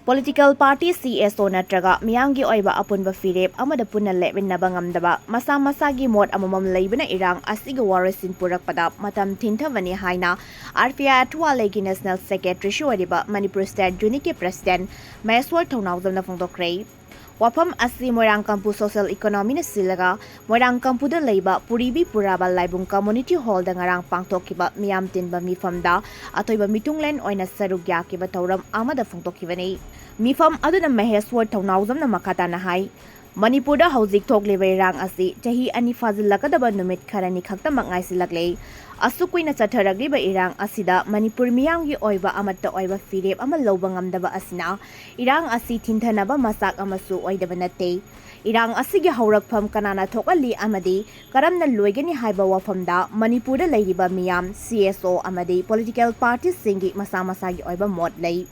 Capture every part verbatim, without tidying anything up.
Political party C S O ꯅꯠꯇ꯭ꯔꯒ ꯃꯤꯌꯥꯝꯒꯤ ꯑꯣꯏꯕ ꯑꯄꯨꯟꯕ ꯐꯤꯔꯦꯞ ꯑꯃꯗ ꯄꯨꯟꯅ ꯂꯦꯞꯃꯤꯟꯅꯕ ꯉꯝꯗꯕ, ꯃꯁꯥ ꯃꯁꯥꯒꯤ ꯃꯣꯠ ꯑꯃꯃꯝ ꯂꯩꯕꯅ ꯏꯔꯥꯡ ꯑꯁꯤꯒꯤ ꯋꯥꯔꯣꯏꯁꯤꯟ ꯄꯨꯔꯛꯄꯗ ꯃꯇꯝ ꯊꯤꯟꯊꯕꯅꯤ ꯍꯥꯏꯅ R P I ꯑꯊꯋꯥꯂꯩꯒꯤ National Secretaryꯁꯨ ꯑꯣꯏꯔꯤꯕ Manipur State Unitꯀꯤ President ꯃꯍꯦꯁ꯭ꯋꯔ ꯊꯧꯅꯥꯎꯖꯝꯅ ꯐꯣꯡꯗꯣꯛꯈ꯭ꯔꯦ꯫ ꯋꯥꯐꯝ ꯑꯁꯤ ꯃꯣꯏꯔꯥꯡ ꯀꯝꯄꯨ Social Economyꯅ ꯁꯤꯜꯂꯒ ꯃꯣꯏꯔꯥꯡ ꯀꯝꯄꯨꯗ ꯂꯩꯕ ꯄꯨꯔꯤꯕꯤ ꯄꯨꯔꯥꯕ ꯂꯥꯏꯕꯨꯡ Community Hallꯗ ꯉꯔꯥꯡ ꯄꯥꯡꯊꯣꯛꯈꯤꯕ ꯃꯤꯌꯥꯝ ꯇꯤꯟꯕ ꯃꯤꯐꯝꯗ ꯑꯊꯣꯏꯕ ꯃꯤꯊꯨꯡꯂꯦꯟ ꯑꯣꯏꯅ ꯁꯔꯨꯛ ꯌꯥꯈꯤꯕ ꯊꯧꯔꯝ ꯑꯃꯗ ꯐꯣꯡꯗꯣꯛꯈꯤꯕꯅꯤ꯫ ꯃꯤꯐꯝ ꯑꯗꯨꯗ ꯃꯍꯦꯁ꯭ꯋꯔ ꯊꯧꯅꯥꯎꯖꯝꯅ ꯃꯈꯥ ꯇꯥꯅ ꯍꯥꯏ, ꯃꯅꯤꯄꯨꯔꯗ ꯍꯧꯖꯤꯛ ꯊꯣꯛꯂꯤꯕ ꯏꯔꯥꯡ ꯑꯁꯤ ꯆꯍꯤ ꯑꯅꯤ ꯐꯥꯖꯤꯜꯂꯛꯀꯗꯕ ꯅꯨꯃꯤꯠ ꯈꯔꯅꯤ ꯈꯛꯇꯃꯛ ꯉꯥꯏꯁꯤꯜꯂꯛꯂꯦ꯫ ꯑꯁꯨꯛ ꯀꯨꯏꯅ ꯆꯠꯊꯔꯛꯂꯤꯕ ꯏꯔꯥꯡ ꯑꯁꯤꯗ ꯃꯅꯤꯄꯨꯔ ꯃꯤꯌꯥꯝꯒꯤ ꯑꯣꯏꯕ ꯑꯃꯠꯇ ꯑꯣꯏꯕ ꯐꯤꯔꯦꯞ ꯑꯃ ꯂꯧꯕ ꯉꯝꯗꯕ ꯑꯁꯤꯅ ꯏꯔꯥꯡ ꯑꯁꯤ ꯊꯤꯟꯊꯅꯕ ꯃꯆꯥꯛ ꯑꯃꯁꯨ ꯑꯣꯏꯗꯕ ꯅꯠꯇꯦ꯫ ꯏꯔꯥꯡ ꯑꯁꯤꯒꯤ ꯍꯧꯔꯛꯐꯝ ꯀꯅꯥꯅ ꯊꯣꯛꯍꯜꯂꯤ ꯑꯃꯗꯤ ꯀꯔꯝꯅ ꯂꯣꯏꯒꯅꯤ ꯍꯥꯏꯕ ꯋꯥꯐꯝꯗ ꯃꯅꯤꯄꯨꯔꯗ ꯂꯩꯔꯤꯕ ꯃꯤꯌꯥꯝ, C S O ꯑꯃꯗꯤ political partyꯁꯤꯡꯒꯤ ꯃꯁꯥ ꯃꯁꯥꯒꯤ ꯑꯣꯏꯕ ꯃꯣꯠ ꯂꯩ꯫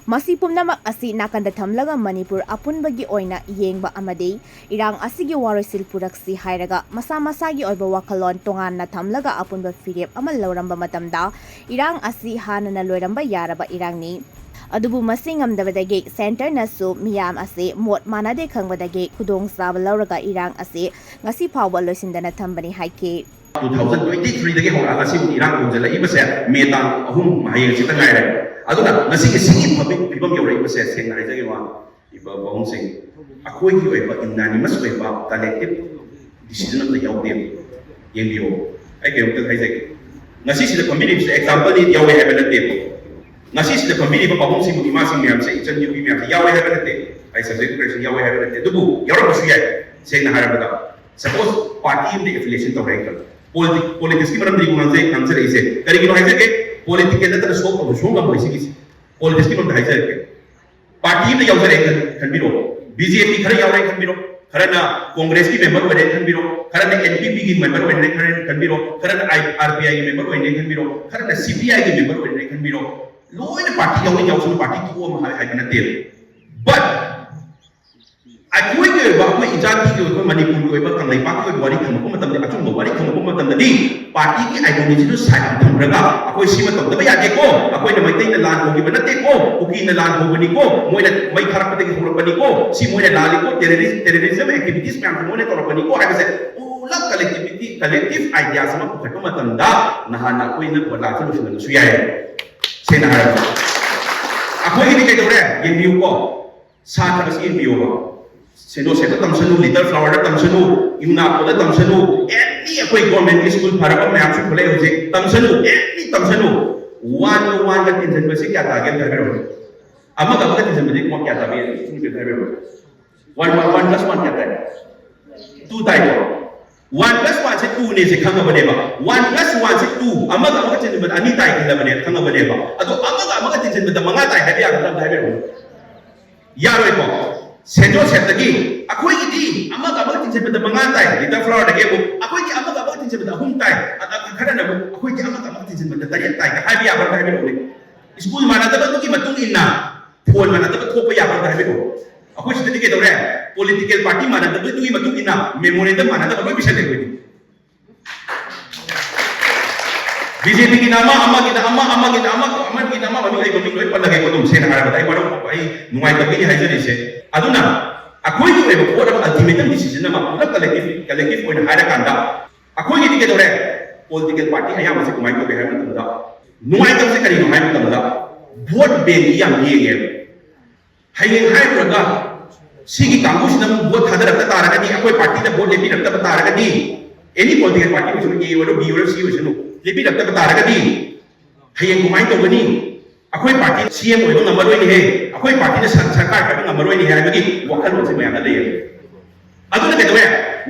ꯃꯁꯤ ꯄꯨꯝꯅꯃꯛ ꯑꯁꯤ ꯅꯥꯀꯟꯗ ꯊꯝꯂꯒ ꯃꯅꯤꯄꯨꯔ ꯑꯄꯨꯟꯕꯒꯤ ꯑꯣꯏꯅ ꯌꯦꯡꯕ ꯑꯃꯗꯤ ꯏꯔꯥꯡ ꯑꯁꯤꯒꯤ ꯋꯥꯔꯣꯏꯁꯤꯜ ꯄꯨꯔꯛꯁꯤ ꯍꯥꯏꯔꯒ ꯃꯁꯥ ꯃꯁꯥꯒꯤ ꯑꯣꯏꯕ ꯋꯥꯈꯜꯂꯣꯟ ꯇꯣꯉꯥꯟꯅ ꯊꯝꯂꯒ ꯑꯄꯨꯟꯕ ꯐꯤꯔꯦꯞ ꯑꯃ ꯂꯧꯔꯝꯕ ꯃꯇꯝꯗ ꯏꯔꯥꯡ ꯑꯁꯤ ꯍꯥꯟꯅꯅ ꯂꯣꯏꯔꯝꯕ ꯌꯥꯔꯕ ꯏꯔꯥꯡꯅꯤ꯫ ꯑꯗꯨꯕꯨ ꯃꯁꯤ ꯉꯝꯗꯕꯗꯒꯤ centreꯅꯁꯨ ꯃꯤꯌꯥꯝ ꯑꯁꯤ ꯃꯣꯠ ꯃꯥꯟꯅꯗꯦ ꯈꯪꯕꯗꯒꯤ ꯈꯨꯗꯣꯡꯆꯥꯕ ꯂꯧꯔꯒ ꯏꯔꯥꯡ ꯑꯁꯤ ꯉꯁꯤ ꯐꯥꯎꯕ ꯂꯣꯏꯁꯤꯟꯗꯅ ꯊꯝꯕꯅꯤ ꯍꯥꯏꯈꯤ꯫ Two thousand twenty threeꯗꯒꯤ ꯍꯧꯔꯛꯑꯒ ꯁꯤꯕꯨ ꯏꯔꯥꯡ ꯍꯧꯖꯤꯜꯂꯛꯏꯕꯁꯦ ꯃꯦ ꯇꯥꯡ ꯑꯍꯨꯝ ꯍꯌꯦꯡ ꯍꯪꯆꯤꯠꯇ ꯉꯥꯏꯔꯦ꯫ ꯑꯗꯨꯅ ꯉꯁꯤꯒꯤ ꯁꯤꯒꯤ ꯐꯤꯕꯝ ꯐꯤꯕꯝ ꯌꯧꯔꯛꯏꯕꯁꯦ ꯁꯦꯡꯅ ꯍꯥꯏꯖꯒꯦ ꯋꯥ, ꯏꯕ ꯄꯥꯕꯨꯡꯁꯤꯡ, ꯑꯩꯈꯣꯏꯒꯤ ꯑꯣꯏꯕ unanimous ꯑꯣꯏꯕ collective decision ꯑꯝꯇ ꯌꯥꯎꯗꯦ꯫ ꯌꯦꯡꯕꯤꯌꯣ, ꯑꯩ ꯀꯩꯅꯣꯝꯇ ꯍꯥꯏꯖꯒꯦ꯫ ꯉꯁꯤꯁꯤꯗ ꯐꯝꯕꯤꯔꯤꯕꯁꯦ exampleꯅꯤ, ꯌꯥꯎꯋꯦ ꯍꯥꯏꯕ ꯅꯠꯇꯦ꯫ ꯉꯁꯤꯁꯤꯗ ꯐꯝꯕꯤꯔꯤꯕ ꯄꯥꯕꯨꯡꯁꯤꯡꯕꯨ, ꯏꯃꯥꯁꯤꯡ ꯃꯌꯥꯝꯁꯦ, ꯏꯆꯟ ꯅꯨꯄꯤ ꯃꯌꯥꯝꯁꯦ ꯌꯥꯎꯋꯦ ꯍꯥꯏꯕ ꯅꯠꯇꯦ꯫ ꯑꯩ subject correction ꯌꯥꯎꯋꯦ ꯍꯥꯏꯕ ꯅꯠꯇꯦ꯫ ꯑꯗꯨꯕꯨ ꯌꯥꯎꯔꯝꯕꯁꯨ ꯌꯥꯏ꯫ ꯁꯦꯡꯅ ꯍꯥꯏꯔꯕꯗ, suppose party ꯑꯃꯗ affiliation ꯇꯧꯔꯦ ꯈꯜꯂꯣ꯫ Politi-, politicsꯀꯤ ꯃꯔꯝꯗ ꯑꯩ ꯉꯥꯡꯖꯩ, ꯉꯥꯡꯖꯔꯛꯏꯁꯦ ꯀꯔꯤꯒꯤꯅꯣ ꯍꯥꯏꯖꯒꯦ? Political ꯅꯠꯇꯅ solve ꯇꯧꯕ ꯁꯨꯡꯉꯝ ꯉꯝꯃꯣꯏ ꯁꯤꯒꯤꯁꯦ꯫ Politicsꯀꯤ ꯃꯔꯝꯗ ꯍꯥꯏꯖꯔꯛꯀꯦ꯫ Party ꯑꯃꯗ ꯌꯥꯎꯖꯔꯦ ꯈꯟ-, ꯈꯟꯕꯤꯔꯣ꯫ BJP ꯈꯔ ꯌꯥꯎꯔꯦ ꯈꯟꯕꯤꯔꯣ꯫ ꯈꯔꯅ Congressꯀꯤ member ꯑꯣꯏꯔꯦ ꯈꯟꯕꯤꯔꯣ꯫ ꯈꯔꯅ NPPꯒꯤ member ꯑꯣꯏꯔꯦ ꯈꯔ ꯈꯟꯕꯤꯔꯣ꯫ ꯈꯔꯅ I-, RPIꯒꯤ member ꯑꯣꯏꯔꯦ ꯈꯟꯕꯤꯔꯣ꯫ ꯈꯔꯅ CPIꯒꯤ member ꯑꯣꯏꯔꯦ ꯈꯟꯕꯤꯔꯣ꯫ ꯂꯣꯏꯅ party ꯌꯥꯎꯅꯤꯡ ꯌꯥꯎꯁꯅꯨ, party ꯇꯣꯛꯑꯣ ꯑꯃ ꯍꯥꯏ-, ꯍꯥꯏꯕ ꯅꯠꯇꯦꯕ꯫ But ꯑꯩꯈꯣꯏꯒꯤ ꯑꯣꯏꯕ, ꯑꯩꯈꯣꯏ ꯏꯖꯥꯇꯤꯒꯤ ꯑꯣꯏꯕ, ꯃꯅꯤꯄꯨꯔꯒꯤ ꯑꯣꯏꯕ, ꯀꯪꯂꯩꯄꯥꯛꯀꯤ ꯑꯣꯏꯕ ꯋꯥꯔꯤ ꯈꯪꯉꯛꯄ ꯃꯇꯝꯗ, ꯑꯆꯨꯝꯕ ꯋꯥꯔꯤ ꯈꯪꯉꯛꯄ ꯃꯇꯝꯗꯗꯤ partyꯒꯤ ideologyꯗꯨ side ꯊꯝꯈ꯭ꯔꯒ ꯑꯩꯈꯣꯏ ꯁꯤꯃ ꯇꯧꯗꯕ ꯌꯥꯗꯦꯀꯣ, ꯑꯩꯈꯣꯏꯅ ꯃꯩ-, ꯃꯩꯇꯩꯅ ꯂꯥꯟ ꯍꯧꯈꯤꯕ ꯅꯠꯇꯦꯀꯣ, ꯀꯨꯀꯤꯅ ꯂꯥꯟ ꯍꯧꯕꯅꯤꯀꯣ, ꯃꯣꯏꯅ ꯃꯩ ꯊꯥꯔꯛꯄꯗꯒꯤ ꯍꯧꯔꯛꯄꯅꯤꯀꯣ, ꯁꯤ ꯃꯣꯏꯅ ꯂꯥꯜꯂꯤꯀꯣ, terrorism, terrorism activities ꯃꯌꯥꯝꯁꯦ ꯃꯣꯏꯅ ꯇꯧꯔꯛꯄꯅꯤꯀꯣ ꯍꯥꯏꯕꯁꯦ ꯄꯨꯂꯞ collectivity, collective ideas ꯑꯃ ꯄꯨꯈꯠꯄ ꯃꯇꯝꯗ ꯅꯍꯥꯟ ꯑꯩꯈꯣꯏꯅ ꯕꯣꯂꯥꯁꯦ ꯂꯣꯏꯁꯤꯜꯂꯝꯕꯁꯨ ꯌꯥꯏ꯫ ꯁꯦꯡꯅ ꯍꯥꯏꯔꯕꯗ ꯑꯩꯈꯣꯏꯒꯤꯗꯤ ꯀꯩꯗꯧꯔꯦ? ꯌꯦꯡꯕꯤꯌꯨꯀꯣ, ꯁꯥꯇ꯭ꯔ ꯑꯁꯤ ꯌꯦꯡꯕꯤꯌꯣꯕ꯫ ꯁꯦꯟꯖꯣꯁꯦꯞꯇ ꯇꯝꯁꯅꯨ, ꯂꯤꯇꯜ ꯐ꯭ꯂꯥꯋꯔꯗ ꯇꯝꯁꯅꯨ, ꯌꯨꯅꯥꯀꯣꯗ ꯇꯝꯁꯅꯨ, ꯑꯦꯅꯤ ꯑꯩꯈꯣꯏ ꯒꯣꯔꯃꯦꯟꯒꯤ ꯁ꯭ꯀꯨꯜ ꯐꯔꯕ ꯃꯌꯥꯝꯁꯨ ꯊꯣꯛꯂꯛꯑꯦ ꯍꯧꯖꯤꯛ, ꯇꯝꯁꯅꯨ, ꯑꯦꯅꯤ ꯇꯝꯁꯅꯨ꯫ ꯋꯥꯟꯒ ꯋꯥꯟꯒ ꯇꯤꯟꯁꯤꯟꯕꯁꯤ ꯀꯌꯥ ꯇꯥꯒꯦ ꯑꯝꯇ ꯍꯥꯏꯕꯤꯔꯛꯑꯣ꯫ ꯑꯃꯒ ꯑꯃꯒ ꯇꯤꯟꯁꯤꯟꯕꯗꯤ ꯀꯌꯥ ꯇꯥꯒꯦ? ꯁꯨꯝ ꯍꯥꯏꯕꯤꯔꯛꯑꯣ꯫ One one one plus one ꯀꯌꯥ ꯇꯥꯏ? ꯇꯨ ꯇꯥꯏꯀꯣ꯫ ꯋꯥꯟ ꯄ꯭ꯂꯁ ꯋꯥꯟꯁꯦ ꯇꯨꯅꯦꯁꯦ ꯈꯪꯉꯕꯅꯦꯕ꯫ ꯋꯥꯟ ꯄ꯭ꯂꯁ ꯋꯥꯟꯁꯦ ꯇꯨ, ꯑꯃꯒ ꯑꯃꯒ ꯇꯤꯟꯁꯤꯟꯕꯗ ꯑꯅꯤ ꯇꯥꯏ ꯈꯜꯂꯕꯅꯦ, ꯈꯪꯉꯕꯅꯦꯕ꯫ ꯑꯗꯣ ꯑꯃꯒ ꯑꯃꯒ ꯇꯤꯟꯁꯤꯟꯕꯗ ꯃꯉꯥ ꯇꯥꯏ ꯍꯥꯏꯕ ꯌꯥꯒꯗ꯭ꯔꯥ ꯑꯝꯇ ꯍꯥꯏꯕꯤꯔꯛꯑꯣ꯫ ꯌꯥꯔꯣꯏꯀꯣ꯫ ꯁꯦꯟ ꯖꯣꯁꯦꯐꯇꯒꯤ ꯑꯩꯈꯣꯏꯒꯤꯗꯤ ꯑꯃꯒ ꯑꯃꯒ ꯇꯤꯟꯁꯤꯟꯕꯗ ꯃꯉꯥ ꯇꯥꯏ, ꯂꯤꯇꯜ ꯐ꯭ꯂꯥꯋꯔꯗꯒꯤ ꯑꯃꯨꯛ ꯑꯩꯈꯣꯏꯗꯤ ꯑꯃꯒ ꯑꯃꯒ ꯇꯤꯟꯁꯤꯟꯕꯗ ꯑꯍꯨꯝ ꯇꯥꯏ, ꯑꯗ ꯈꯔꯅ ꯑꯃꯨꯛ ꯑꯩꯈꯣꯏꯗꯤ ꯑꯃꯒ ꯑꯃꯒ ꯇꯤꯟꯁꯤꯟꯕꯗ ꯇꯔꯦꯠ ꯇꯥꯏ ꯍꯥꯏꯕ ꯌꯥꯕ꯭ꯔꯥ ꯍꯥꯏꯕꯤꯔꯛꯎꯅꯦ꯫ ꯁ꯭ꯀꯨꯜ ꯃꯥꯟꯅꯗꯕꯗꯨꯒꯤ ꯃꯇꯨꯡ ꯏꯟꯅ ꯐꯣꯟ ꯃꯥꯟꯅꯗꯕ ꯊꯣꯛꯄ ꯌꯥꯕ꯭ꯔꯥ ꯍꯥꯏꯕꯤꯔꯛꯑꯣ꯫ ꯑꯩꯈꯣꯏ ꯁꯤꯗꯗꯤ ꯀꯩꯗꯧꯔꯦ? ꯄꯣꯂꯤꯇꯤꯀꯦꯜ ꯄꯥꯔꯇꯤ ꯃꯥꯟꯅꯗꯕꯗꯨꯒꯤ ꯃꯇꯨꯡ ꯏꯟꯅ ꯃꯦꯃꯣꯔꯦꯟꯗꯝ ꯃꯥꯟꯅꯗꯕ ꯂꯣꯏ ꯄꯤꯁꯜꯂꯦ ꯑꯩꯈꯣꯏꯗꯤ꯫ ꯕꯤ ꯖꯦ ꯄꯤꯒꯤꯅ ꯑꯃ, ꯑꯃꯒꯤꯅ ꯑꯃ, ꯑꯃꯒꯤꯅ ꯑꯃ, ꯑꯃꯒꯤꯅ ꯑꯃ, ꯃꯃꯤꯡ ꯑꯩ ꯃꯃꯤꯡ ꯂꯣꯏ ꯄꯜꯂꯒꯦꯀꯣ꯫ ꯑꯗꯨꯝ ꯁꯦꯡꯅ ꯍꯥꯏꯔꯕꯗ ꯑꯩ ꯃꯔꯝ ꯑꯩ ꯅꯨꯡꯉꯥꯏꯇꯕꯒꯤꯅꯤ ꯍꯥꯏꯖꯔꯤꯁꯦ꯫ ꯑꯗꯨꯅ ꯑꯩꯈꯣꯏꯒꯤ ꯑꯣꯏꯕ ꯄꯣꯠ ꯑꯃ, ꯑꯜꯇꯤꯃꯦꯇꯝ ꯗꯤꯁꯤꯖꯟ ꯑꯃ ꯄꯨꯂꯞ ꯀꯂꯦꯛꯇꯤꯚ ꯀꯂꯦꯛꯇꯤꯚ ꯑꯣꯏꯅ ꯍꯥꯏꯔꯀꯥꯟꯗ ꯑꯩꯈꯣꯏꯒꯤꯗꯤ ꯀꯩꯗꯧꯔꯦ? ꯄꯣꯂꯤꯇꯤꯀꯦꯜ ꯄꯥꯔꯇꯤ ꯑꯌꯥꯝꯕꯁꯦ ꯀꯃꯥꯏꯅ ꯇꯧꯒꯦ ꯍꯥꯏꯕ ꯃꯇꯝꯗ, ꯅꯨꯡꯉꯥꯏꯇꯕꯁꯦ ꯀꯔꯤꯅꯣ ꯍꯥꯏꯕ ꯃꯇꯝꯗ, ꯚꯣꯠ ꯕꯦꯡꯒꯤ ꯌꯥꯝ ꯌꯦꯡꯉꯦꯕ꯫ ꯍꯌꯦꯡ ꯍꯥꯏꯔꯨꯔꯒ ꯁꯤꯒꯤ ꯀꯥꯡꯕꯨꯁꯤꯅ ꯑꯃꯨꯛ ꯚꯣꯠ ꯊꯥꯗꯔꯛꯇ ꯇꯥꯔꯒꯗꯤ, ꯑꯩꯈꯣꯏ ꯄꯥꯔꯇꯤꯗ ꯚꯣꯠ ꯂꯦꯞꯄꯤꯔꯛꯇꯕ ꯇꯥꯔꯒꯗꯤ, ꯑꯦꯅꯤ ꯄꯣꯂꯤꯇꯤꯀꯦꯜ ꯄꯥꯔꯇꯤ ꯑꯣꯏꯁꯅꯨ, ꯑꯦ ꯑꯣꯏꯔꯣ, ꯕꯤ ꯑꯣꯏꯔꯣ, ꯁꯤ ꯑꯣꯏꯁꯅꯨ, ꯂꯦꯞꯄꯤꯔꯛꯇꯕ ꯇꯥꯔꯒꯗꯤ ꯍꯌꯦꯡ ꯀꯃꯥꯏꯅ ꯇꯧꯒꯅꯤ? ꯑꯩꯈꯣꯏ ꯄꯥꯔꯇꯤ ꯁꯤ ꯑꯦꯝ ꯑꯣꯏꯕ ꯉꯝꯃꯔꯣꯏꯅꯦꯍꯦ, ꯑꯩꯈꯣꯏ ꯄꯥꯔꯇꯤꯅ ꯁꯔ- ꯁꯔꯀꯥꯔ ꯄꯥꯏꯕ ꯉꯝꯃꯔꯣꯏꯅꯦ ꯍꯥꯏꯕꯒꯤ ꯋꯥꯈꯜꯂꯣꯟꯁꯦ ꯃꯌꯥꯝꯗ ꯂꯩꯌꯦꯕ꯫ ꯑꯗꯨꯅ ꯀꯩꯗꯧꯋꯦ?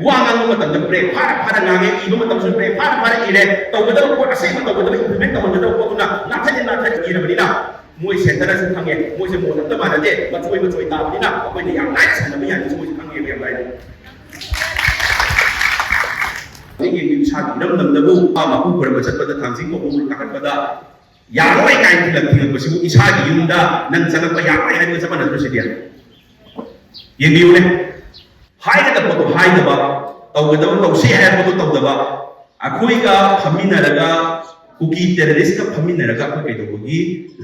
ꯋꯥ ꯉꯥꯡꯕ ꯃꯇꯝꯗ ꯕ꯭ꯔꯦꯛ ꯐꯥꯔ ꯐꯥꯔ ꯉꯥꯡꯉꯦ, ꯏꯕ ꯃꯇꯝꯁꯨ ꯕ꯭ꯔꯦꯛ ꯐꯥꯔ ꯐꯥꯔ ꯏꯔꯦ, ꯇꯧꯒꯗꯕ ꯄꯣꯠ, ꯑꯁꯦꯡꯕ ꯇꯧꯒꯗꯕ, ꯏꯝꯄ꯭ꯂꯤꯃꯦꯟ ꯇꯧꯍꯟꯒꯗꯕ ꯄꯣꯠꯇꯨꯅ ꯅꯥꯊꯩ ꯅꯥꯊꯩ ꯏꯔꯕꯅꯤꯅ ꯃꯣꯏ ꯁꯦꯟꯇꯔꯅꯁꯨ ꯈꯪꯉꯦ, ꯃꯣꯏꯁꯦ ꯃꯣꯠ ꯑꯝꯇ ꯃꯥꯟꯅꯗꯦ, ꯃꯆꯣꯏ ꯃꯆꯣꯏ ꯇꯥꯕꯅꯤꯅ ꯑꯩꯈꯣꯏꯅ ꯌꯥꯝ ꯂꯥꯏꯅ ꯁꯥꯟꯅꯕ ꯌꯥꯅꯤ, ꯃꯣꯏꯁꯦ ꯈꯪꯉꯦꯕ ꯌꯥꯝ ꯂꯥꯏꯅ꯫ ꯑꯩꯒꯤ ꯏꯁꯥꯒꯤ ꯏꯔꯝꯗꯝꯗꯕꯨ ꯃꯥ ꯃꯄꯨ ꯈꯣꯏꯔꯝꯕ ꯆꯠꯄꯗ ꯊꯥꯡꯖꯤꯡ ꯀꯧꯕ ꯃꯣꯏ ꯀꯥꯈꯠꯄꯗ ꯌꯥꯔꯣꯏ ꯀꯥꯏꯅ ꯊꯤꯜꯂꯛ ꯊꯤꯜꯂꯛꯄꯁꯤꯕꯨ ꯏꯁꯥꯒꯤ ꯌꯨꯝꯗ ꯅꯪ ꯆꯪꯉꯛꯄ ꯌꯥꯔꯣꯏ ꯍꯥꯏꯕꯒ ꯆꯞ ꯃꯥꯟꯅꯗ꯭ꯔꯣ ꯁꯤꯗꯤ? ꯌꯦꯡꯕꯤꯌꯨꯅꯦ, ꯍꯥꯏꯒꯗꯕ ꯄꯣꯠꯇꯣ ꯍꯥꯏꯗꯕ, ꯇꯧꯒꯗꯕ ꯇꯧꯁꯤ ꯍꯥꯏꯕ ꯄꯣꯠꯇꯣ ꯇꯧꯗꯕ, ꯑꯩꯈꯣꯏꯒ ꯐꯝꯃꯤꯟꯅꯔꯒ ꯀꯨꯀꯤ ꯇꯦꯔꯣꯔꯤꯁꯀ ꯐꯝꯃꯤꯟꯅꯔꯒ ꯑꯩꯈꯣꯏ ꯀꯩꯗꯧꯕꯒꯤ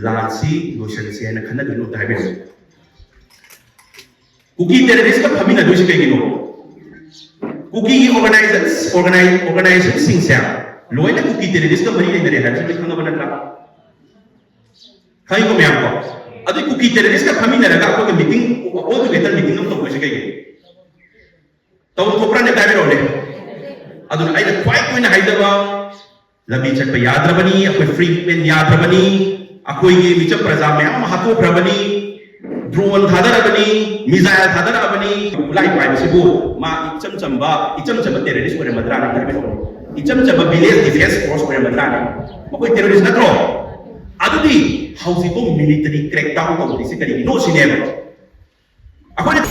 ꯂꯥꯟꯁꯤ ꯂꯣꯏꯁꯤꯟꯁꯦ ꯍꯥꯏꯅ ꯈꯟꯅꯗꯣꯏꯅꯣ ꯑꯝꯇ ꯍꯥꯏꯕꯤꯔꯛꯑꯣ꯫ ꯀꯨꯀꯤ ꯇꯦꯔꯣꯔꯤꯁꯀ ꯐꯝꯃꯤꯟꯅꯗꯣꯏꯁꯤ ꯀꯩꯒꯤꯅꯣ? ꯀꯨꯀꯤꯒꯤ ꯑꯣꯔꯒꯅꯥꯏꯖꯦꯁꯟ ꯑꯣꯔꯒꯅꯥꯏꯖꯦꯁꯟꯁꯤꯡꯁꯦ ꯂꯣꯏꯅ ꯀꯨꯀꯤ ꯇꯦꯔꯣꯔꯤꯁꯀ ꯃꯔꯤ ꯂꯩꯅꯔꯦ ꯍꯥꯏꯕꯁꯤ ꯂꯣꯏ ꯈꯪꯉꯕ ꯅꯠꯇ꯭ꯔꯥ? ꯈꯪꯉꯤꯀꯣ ꯃꯌꯥꯝ ꯀꯣ? ꯑꯗꯨꯏ ꯀꯨꯀꯤ ꯇꯦꯔꯣꯔꯤꯁꯀ ꯐꯝꯃꯤꯟꯅꯔꯒ ꯑꯩꯈꯣꯏꯒ ꯃꯤꯇꯤꯡ, ꯑꯣꯜ ꯃꯤꯇꯤꯡ ꯑꯃ ꯇꯧꯗꯣꯏꯁꯦ ꯀꯩꯒꯤꯅꯣ? ꯇꯧꯐꯝ ꯊꯣꯛꯄ꯭ꯔꯥ ꯅꯦ? ꯍꯥꯏꯕꯤꯔꯛꯑꯣꯅꯦ꯫ ꯑꯗꯨꯅ ꯑꯩꯅ ꯈ꯭ꯋꯥꯏ ꯇꯣꯏꯅ ꯍꯥꯏꯖꯕ, ꯂꯝꯕꯤ ꯆꯠꯄ ꯌꯥꯗ꯭ꯔꯕꯅꯤ, ꯑꯩꯈꯣꯏ ꯐ꯭ꯔꯤ ꯃꯨꯚꯃꯦꯟ ꯌꯥꯗ꯭ꯔꯕꯅꯤ, ꯑꯩꯈꯣꯏꯒꯤ ꯃꯤꯆꯝ ꯄ꯭ꯔꯖꯥ ꯃꯌꯥꯝ ꯑꯃ ꯍꯥꯠꯇꯣꯛꯈ꯭ꯔꯕꯅꯤ, ꯗ꯭ꯔꯣꯟ ꯊꯥꯗꯔꯕꯅꯤ, ꯃꯤꯖꯥꯏꯜ ꯊꯥꯗꯔꯛꯑꯕꯅꯤ꯫ ꯈꯨꯠꯂꯥꯏ ꯄꯥꯏꯕꯁꯤꯕꯨ ꯃꯥ ꯏꯆꯝ ꯆꯝꯕ, ꯏꯆꯝ ꯆꯝꯕ ꯇꯦꯔꯣꯔꯤꯁ ꯑꯣꯏꯔꯝꯃꯗ꯭ꯔꯥꯅꯦ? ꯍꯥꯏꯕꯤꯔꯛꯑꯣꯅꯦ꯫ ꯏꯆꯝ ꯆꯝꯕ ꯚꯤꯂꯦꯖ ꯗꯤꯐꯦꯟꯁ ꯐꯣꯔꯁ ꯑꯣꯏꯔꯝꯃꯗ꯭ꯔꯥꯅꯦ? ꯃꯈꯣꯏ ꯇꯦꯔꯣꯔꯤꯁ ꯅꯠꯇ꯭ꯔꯣ? ꯑꯗꯨꯗꯤ ꯍꯧꯖꯤꯛꯐꯥꯎ ꯃꯤꯂꯤꯇꯔꯤ ꯀ꯭ꯔꯦꯛ ꯗꯥꯎꯟ ꯇꯧꯗ꯭ꯔꯤꯁꯤ ꯀꯔꯤꯒꯤꯅꯣ ꯁꯤꯅꯦꯕ꯫ ꯑꯩꯈꯣꯏꯅ